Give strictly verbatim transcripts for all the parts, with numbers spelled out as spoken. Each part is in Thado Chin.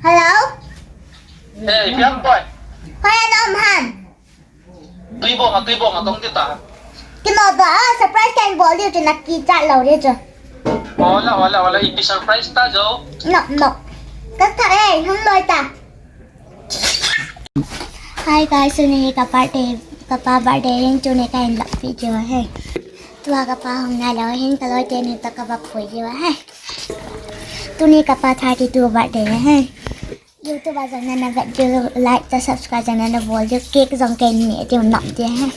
Hello? Hey, Piang boy. Hoiya na um ham? Tui bong a, tui bong a tong ti ta. Kino ta, ah, surprise kahin bol diu chu na kichat lou diu chu. Hola, hola, hola, ipi surprise ta jo. Nok, nok. Ka tha e, hung loi ta. Hi guys, tuni ka birthday, kapa birthday hin tuni kahin lap video ahi. Tua kapa hung nai lou hin ka loi teni toh kava pui diu ahi. Tuni kapa thirty-two birthday ahi. YouTube a jong nana vet diu, like toh subscribe jong nana bol diu, cake jong kahin neh diu nom diu ahi.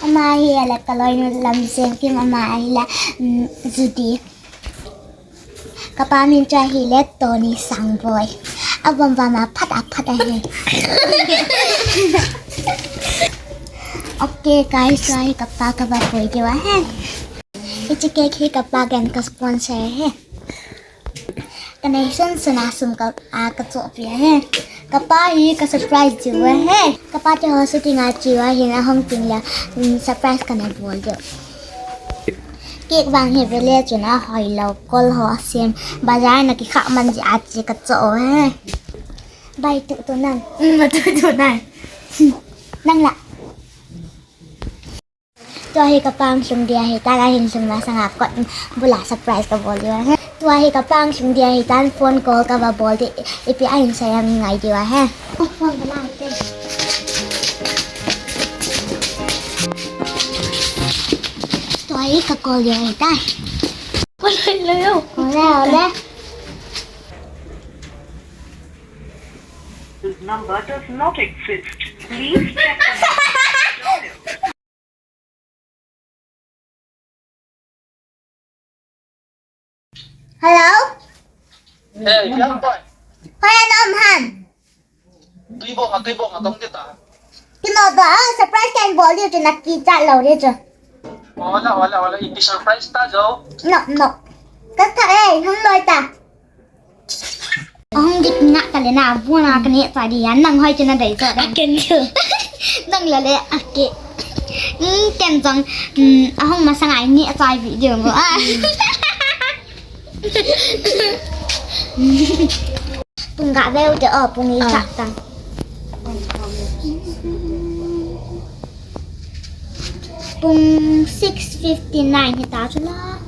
Ama hi ale ka loinu Lamjengkim, ama hi la, mm, Judy. Kapa min chu ahile Tony Sangboi. Avom vam a phat a phat ahi. Okay guys, so hi kapa kava pui diu ahi. Hiche cake hi kapa kahin ka sponsor ahi. Ka nei sunsun a sum ka, a ka chohpeh ahi. Kapa hi ka surprise diu ahi. Kapa te ho shooting a che u ahin, ahung teng le, mm, surprise kana bol diu. Cake vang hi vele chun ahoi lou, kol ho asem. Bazar na kikhah man jeh a che ka choh u ahi. Bai tu tu nang. Mm, tu tu nang. Nang la. Tua hi kapa hung lhung dia hitan, ahin lhung masang a kot bula surprise ka bol diu ahi. Tua hi kapa hung lhung dia hitan, phone call kava bol diu, ipi ahin sei ham ngai diu ahi. Tua hi ka call dia hitan. Ole, ole. This number does not exist. Please check the message after dial. Hello? Hey, Piang boy. Hoiya na um ham? Tui bong a, tui bong a tong ti ta. Kino ta, ah, surprise kahin bol diu chu na kichat lou diu chu. Hola, hola, hola, ipi surprise ta jo. Nok, nok. Ka tha e, hung loi ta. Ahung dik nga ta le na, bu na ka neh chai di ya, nang hoi chu na dei jo da. Aken chu. Nang la le, ake. Mm, ken jong, mm, ahung masang a i neh chai video mo. Ah. Pung ga veu te o, pung i ah. Chak ta. Pung six fifty-nine hita chu la.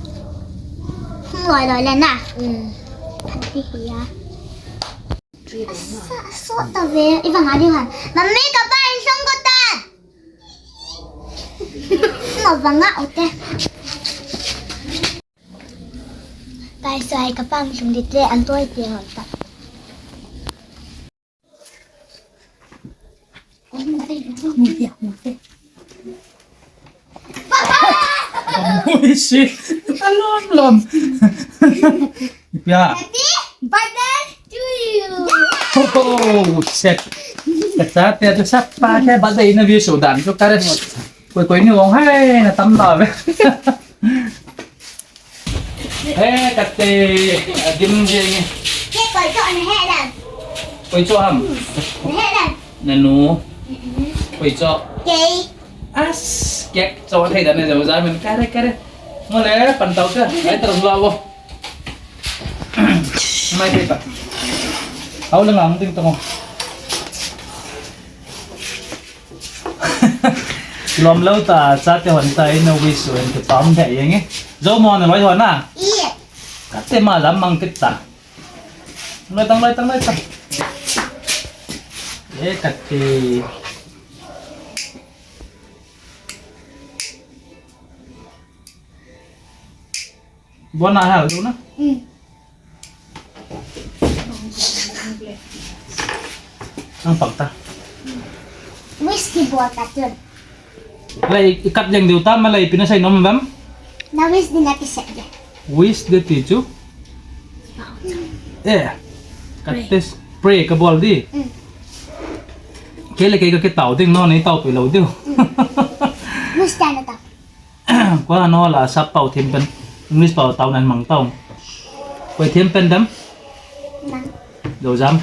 Hung loi loi le na. Mm. Phat hi hi a. Asa, so ta ve. I vang a di han. Mummy, kapa in sung ko tan. Ma vang a o te. Guys, so hi kapa hung lhung di te, an toi te hon ta. Ui, shit. Alom, lom. Pia. Happy birthday to you. Oh, shit. Kata pia tu sapa ke birthday na view so dan tu kare. Koi, koi ni ong hai na tam na ve. Eh, kate, adim jeng. Ke koi cho na he dan. Koi cho ham? Na he dan. Nanu. Koi cho. Ke. As, ke cho thei dan na jo ja men kare kare. Mo le pan tau ka. Ai tar lo vo. Mai pe ta. Au le ngam ding to. Lom lou ta, chate hon ta, ina wish u en ke pam the yeng e. Zo mo na loi hon na. Iya. Kate ma lam mang kit ta. Loi tang, loi tang, loi tang. E kate. Bon na hal tu na. Mm. Ang pagta. Wish keyboard ka chun. Lai, ikat jeng diu ta, malai pina sai nom bam. Na wish din na ti set de. Wish de ti chu. Eh. Kat tes pray ka bol di. Mm. Kei le kei ka kitao ding no, nei tao pe lou diu. Mm. Wish ta na ta. Kwa no la sap pau them pen. English pau tao nan mang tao. Koi them pen dam. Mang. Dou jam.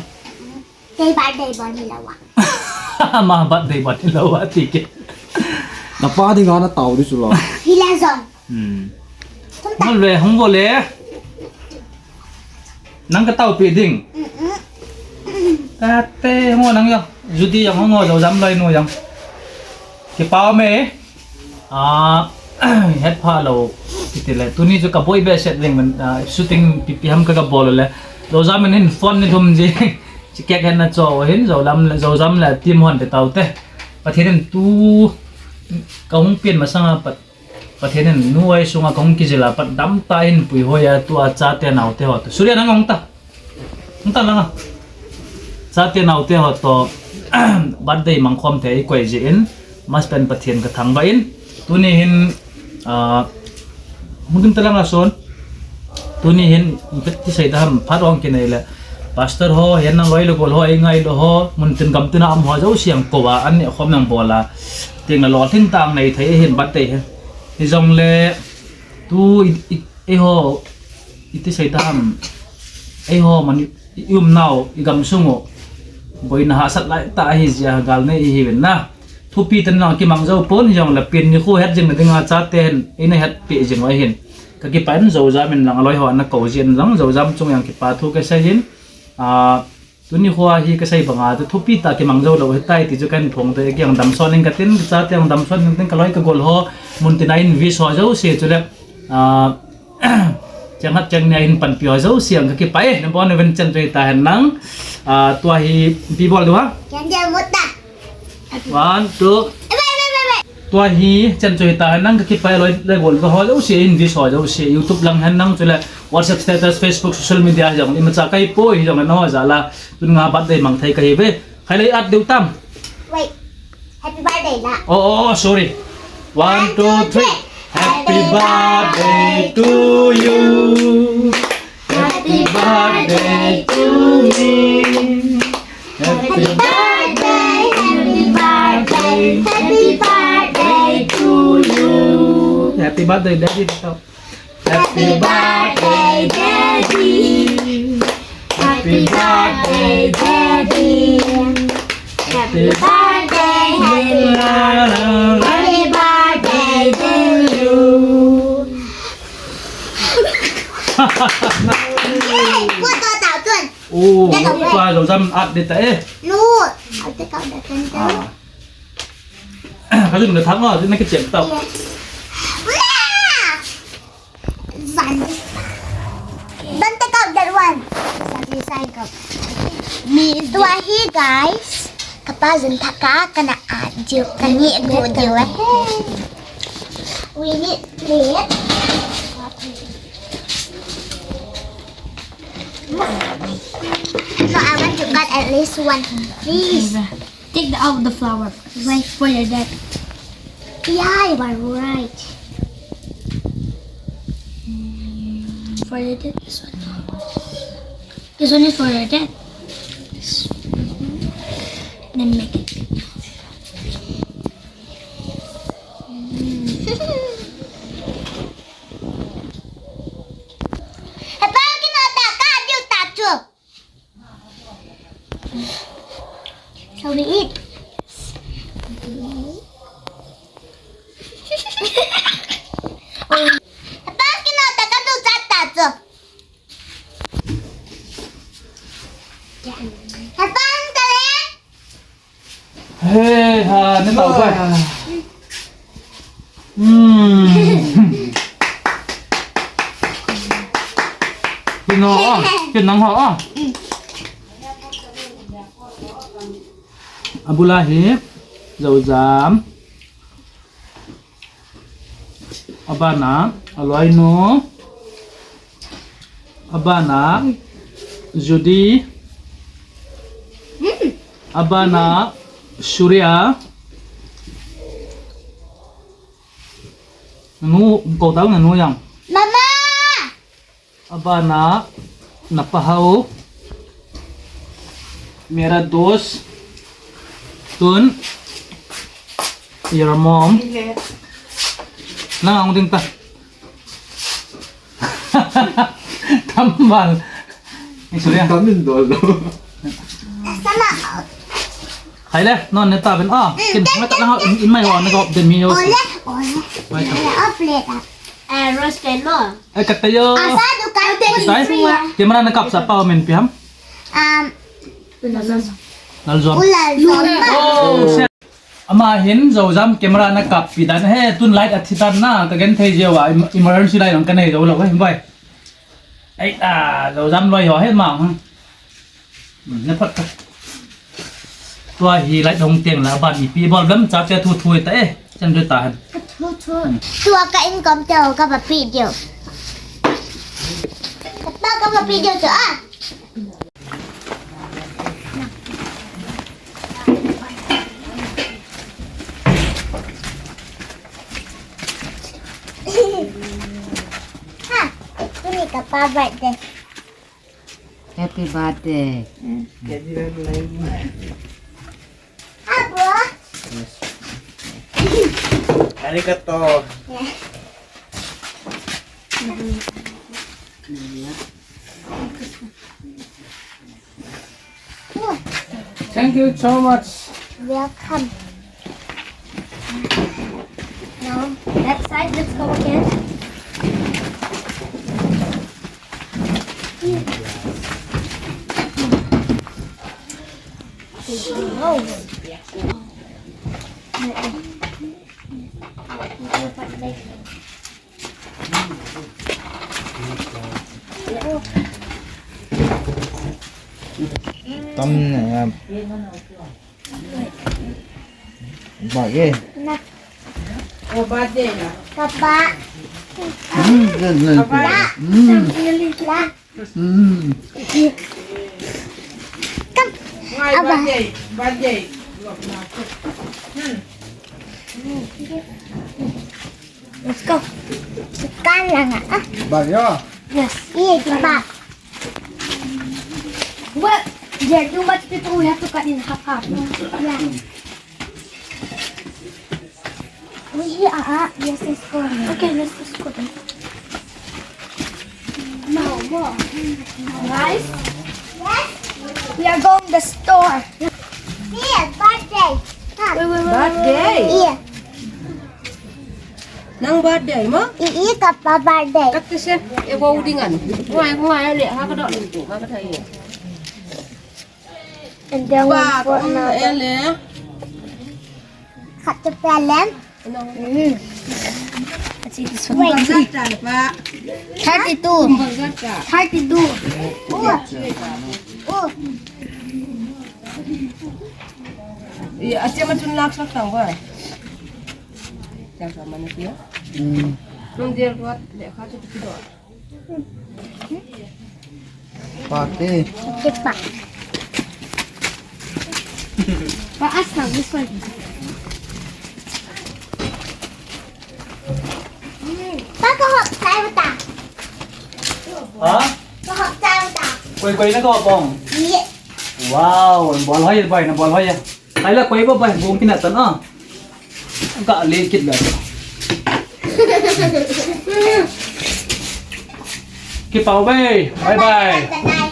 Kei birthday bon hi lou a. Ma birthday bon hi lou a ti ke. Na pa ding a na tao di su lo. Hi la jong. Hmm. Thum ta. Mal ve hung vo le. Nang ka tao pe ding. Mm, mm. Tate, hung o nang jong. Judy jong hung o, Zozam loinu jong. Kipa ume. Ah, hetpha lou. Itile. Tuni chu kaboi behseh jeng in, ah, shooting pipi ham ka kabol le. Zozam in hin phone ni thum ji. Chi kek hen na cho hin, Zozam le, Zozam le team hon te tau te. Pathen in tu kahung pen masanga pat Pathen in nu ei sunga kahung kijil a pat damtah in puihoi a tua chate naote ho to. Surya nang hung ta. Hung ta langa. Chate naote ho to birthday mangkhom thei koi jin. Maspen Pathen kathangvah in. Tuni hin, ah, hung ding ta langa son. Tuni hin, ipi ti sei dam, phat ong kinei le. Pastor ho, hian nang loi le gol ho, ei ngailou ho, mun tin gam tin a um ho, jouse ang kou a, an neh khom nang bol a. Tin a lolhing tah nei thei hin birthday hi. Hijongle, tu i, i, eiho, iti sei dam, eiho man i, i umnau, i gamsung u. Boina hahsat lai tah ahi jeh a gal nei ihiuvin na. Thupi ten lang kimang jou pon hijongle pen nikho het jing na dinga chate hin, eina hetpi jing u ahin. Kakipah in Zozam in lang aloi ho ana kou jin lang, Zozam chung jong kipa thu kasei in, ah, tuni khoa hi kasei banga, tu thupi tah kimang jou lou hitai ti chu kahin phong te, kiang damsot ning katin, chate jong damsot ning tin kaloi kagol ho, mun tin a in wish ho jouse chule, ah, cheng hat cheng ni a hin panpi ho jouse jong kakipah e, number one event chen chu hita hen lang, ah, tua hi ipi bol diu ham. Candle mut ta. One, two. Tua hi chen chu hita hen lang kakipah e loi le gol ho jouse in wish ho jouse YouTube lang hen lang chule WhatsApp status, Facebook, social media jong imacha kahi poi hijongle nangho jal a tun nga birthday mang thei kahiuve. Khailei at diu tam. Wait. Happy birthday la. Oh, oh, oh, sorry. One, two, three. Happy birthday to you. Happy birthday to me. Happy birthday, happy birthday, happy birthday to you. Happy birthday, Daddy. Happy birthday, Daddy. Happy birthday, Daddy. Happy birthday, happy birthday, happy birthday to you. Yay! Put on that one. Oh, Zozam at dita eh. No, I'll take out the candle. Ah. Kasi nung nathang ako, di nakichem tau. Yeah. One. Don't take out that one. Sorry, sorry, go. Miss Dwahi, guys. Kapa zun thaka kana at diu, kani go diu, eh. We need plate. No, I want to cut at least one piece. Take the, out the flower first. Wait for your dad. Yeah, you are right. For your dad, this one. This one is for your dad. Then make it big. So we eat. Hey, ha, ni tau bai. Hmm. Pino, ah, pinang ho, ah. Abula hi, Zozam. Abana, aloinu. Abana, Judy. Abana, Surya. Nanu, kau tau nanu yang. Mama! Abana, na pahau. Mera dost. Tun. Your mom. Nang ang ding ta. Tambal. Ni Surya. Tamin dol do. Sama. Hai le, non ne ta ben. Ah, kin ma ta lang in mai ho ne ko de mi yo. Ole, ole. Mai ta. Ole, off le ta. Eh, Rose Taylor. Eh, katayo. Asa du kan te. Sai. Camera na kap sa pa men pi ham. Um, Lalzom. Lalzom. Oh, shit. Ama hin Zojam camera na kappi dan he, tun light athi tan na, ka genthei jeh uva, em-, emergency light jong ka nei jou lou he, boi. Ei, a, Zojam loi ho he ma, hmm. Hmm, na phat ka. Tua hi light hung teng la, ban ipi bol blam cha te thu thu ta e, chan de ta han. Thu thu. Tua ka income te ho ka va pi diu. Ka pa ka va pi diu chu a. Ha, tuni ka pa birthday. Happy birthday. Abo. Arigato. Thank you so much. Welcome. Now, left side, let's go again. Oh. Tam ne ya. Ba ye. Oh, birthday na. Papa. Hmm, ne, ne. Papa. Hmm. La. Hmm. Come. Why Abba. Birthday? Birthday. Hmm. Let's go. Tekan lang ah. Bag ya. Yes. Iya, cepat. But, yeah, too much people, we have to cut in half half. Yeah. We here, ah, yes, let's go. Okay, let's just go then. No, more. Guys, yes. We are going to the store. Iya, birthday. Ha. Wait, wait, wait, wait, wait. Birthday? Iya. Nang birthday mo? Ii, kapa birthday. Kati siya, e ko udingan. Ngai, ngai, ale, ha ka do, ha ka thai. And then one for another. Ele. Cut the palm. Mm. Let's see this one. Wait. Thirty-two. Thirty-two. Oh. Oh. Iya, ache ma chun lak sak tang ba. Chang ka mana kya? Hmm. Nung dia buat le kha tu kido. Pate. Cepat. Paas na, this one. Papa, hop, saya betul. Ha? Papa, hop, saya betul. Koi, koi na ka pong. Iya. Wow, bol hoy, boy, na bol hoy. Ai la koi ba bai bung kina tan a. Ka le kit la. Kipau bai. Bye bye.